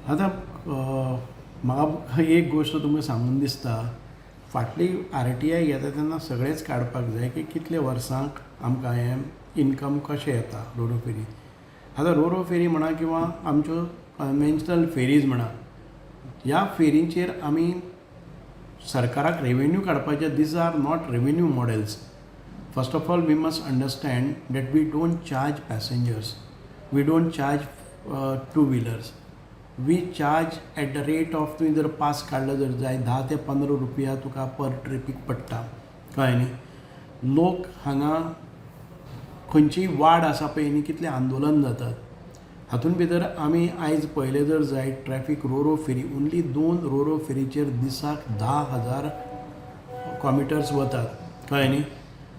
आतां म्हाका एक गोश्ट तुमकां सांगून दिसता, फाटली आरटीआय घेता तेन्ना सगळेंच काडपाक जाय की कितले वर्सांक आमकां हें इनकम कशें येता रोरो फेरी. आतां रोरो फेरी म्हणा किंवा आमच्यो कन्वेन्शनल फेरीज म्हणा, ह्या फेरींचेर आमी सरकाराक रेवेन्यू काडपाचे. These are not revenue models. First of all, we must understand that we don't charge passengers, we don't charge two wheelers. We charge at the rate of, तुवें जर पास काडलो जर जाय, 10 ते 15 रुपया तुका पर ट्रिपीक पडटा, कळ्ळें न्ही? लोक हांगा खंयचीय वाड आसा पळय न्ही, कितलें आंदोलन जातात. हातून भितर आमी आयज पळयलें जर जायत, ट्रॅफीक रोरो फेरी, ओन्ली दोन रोरो फेरीचेर दिसाक 10,000 कॉम्युटर्स वतात, कळ्ळें न्ही?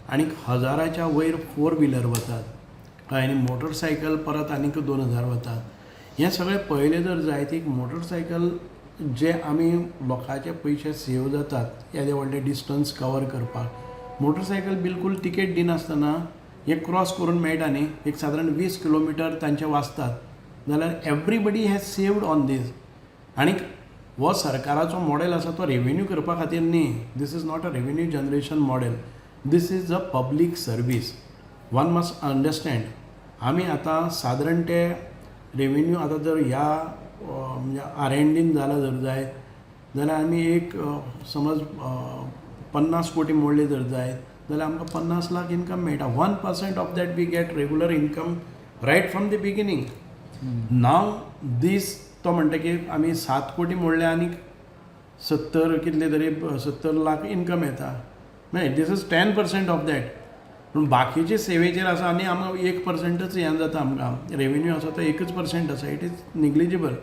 आनीक हजाराच्या वयर फोर व्हिलर वतात, कळ्ळें न्ही? मोटरसायकल परत आनीक 2000 वतात. हें सगळें पळयलें जर जायत, एक मोटरसायकल जे आमी लोकांचे पयशे सेव जातात, येदे व्हडले डिस्टन्स कवर करपाक मोटरसायकल बिलकूल तिकेट दिनासतना हें क्रॉस करून मेळटा न्ही. एक सादारण 20 किलोमिटर तांचे वाचतात जाल्यार everybody has saved on this. आनीक हो सरकाराचो मॉडेल आसा तो रेवेन्यू करपा खातीर न्ही. This is not a revenue generation model, this is a public service. One must understand, आमी आतां सादारण ते रेवेन्यू आतां जर ह्या म्हणजे आर एन डीन जाला जर जायत जाल्यार आमी एक समज 50 कोटी मोडले जर जायत जाल्यार आमकां 50 लाख इनकम मेळटा. 1% of that we get regular income right from the beginning. Now this, तो म्हणटा की आमी 7 कोटी मोडले आनी 70 कितले तरी 70 लाख इनकम येता. मागीर this is 10% of that. पूण बाकीचे सेवेचेर आसा आनी आमकां 1 पर्संटच हें जाता. आमकां रेवेन्यू आसा तो एकच पर्संट आसा. It is negligible.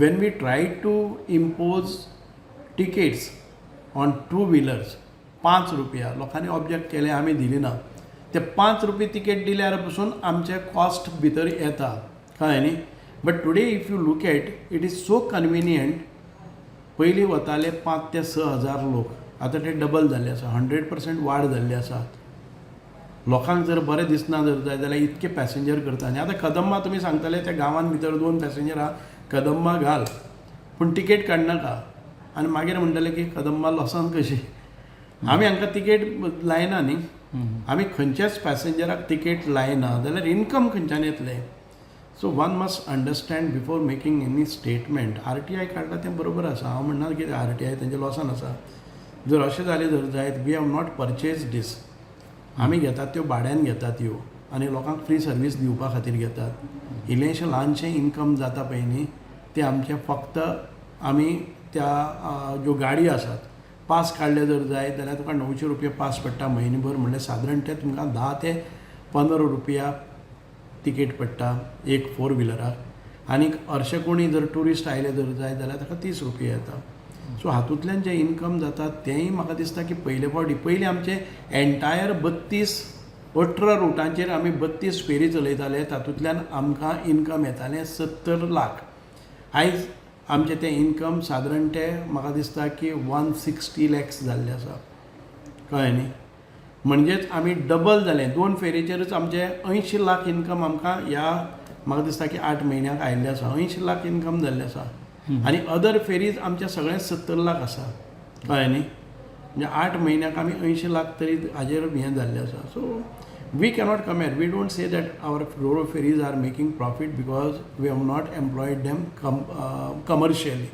When we try to impose tickets on two wheelers 5 रुपया, लोकांनी ऑब्जेक्ट केले, आमी दिली ना. ते 5 रुपया तिकेट दिल्यार पसून आमचे कॉस्ट भितर येता, कळ्ळें न्ही? But today if you look at it, is so convenient. पयलीं वताले 5 ते 6 हजार लोक, आतां ते डबल जाल्ले आसा. 100% वाड जाल्ली आसा. लोकांक जर बरें दिसना जर जाय जाल्यार इतके पॅसेंजर करता. आनी आतां कदंबा तुमी सांगताले, त्या गांवान भितर दोन पॅसेंजर आहा, कदंबा घाल पूण तिकेट काडनाका. आनी मागीर म्हणटले की कदंबा लॉसान कशी. आमी हांकां तिकेट लायना न्ही. आमी खंयच्याच पॅसेंजराक तिकेट लायना जाल्यार इनकम खंयच्यान येतलें? So one must understand before making any statement. RTI काडला तें बरोबर आसा. हांव म्हणना की आरटीआय तेंच्या लॉसान आसा. जर अशें जालें जर जायत, we have not purchase this. आमी घेतात त्यो भाड्यान घेतात त्यो आनी लोकांक फ्री सर्वीस दिवपा खातीर घेतात. इल्लेंशें ल्हानशें इनकम जाता पळय न्ही, तें आमचें फक्त आमी त्या ज्यो गाडी आसात, पास काडले जर जायत जाल्यार तुका 900 रुपया पास पडटा म्हयनो भर. म्हणल्यार सादारण ते तुमकां 10 ते 15 रुपया तिकेट पडटा एक फोर व्हिलराक. आनीक हरशे कोणी जर ट्युरिस्ट आयले जर जाय जाल्यार ताका 30 रुपया येता. सो हातूंतल्यान जें इनकम जाता तेंय म्हाका दिसता की पयले फावटी, पयलीं आमचे एन्टायर 32 18 रुटांचेर आमी 32 फेरी चलयताले. तातूंतल्यान आमकां इनकम येतालें 70 लाख. आयज आमचें तें इनकम सादारण तें म्हाका दिसता की 160 लॅक्स जाल्लें आसा, कळ्ळें न्ही? म्हणजेच आमी डबल जाले. दोन फेरीचेरच आमचे 80 लाख इनकम आमकां ह्या म्हाका दिसता की 8 म्हयन्याक आयिल्लें आसा. 80 लाख इनकम जाल्लें आसा आनी अदर फेरीज आमचे सगळें 70 लाख आसा, कळ्ळें न्ही? म्हणजे 8 म्हयन्याक आमी 80 लाख तरी हाजेर हें जाल्लें आसा. So we cannot compare. We don't say that our Roro ferries are making profit because we have not employed them commercially.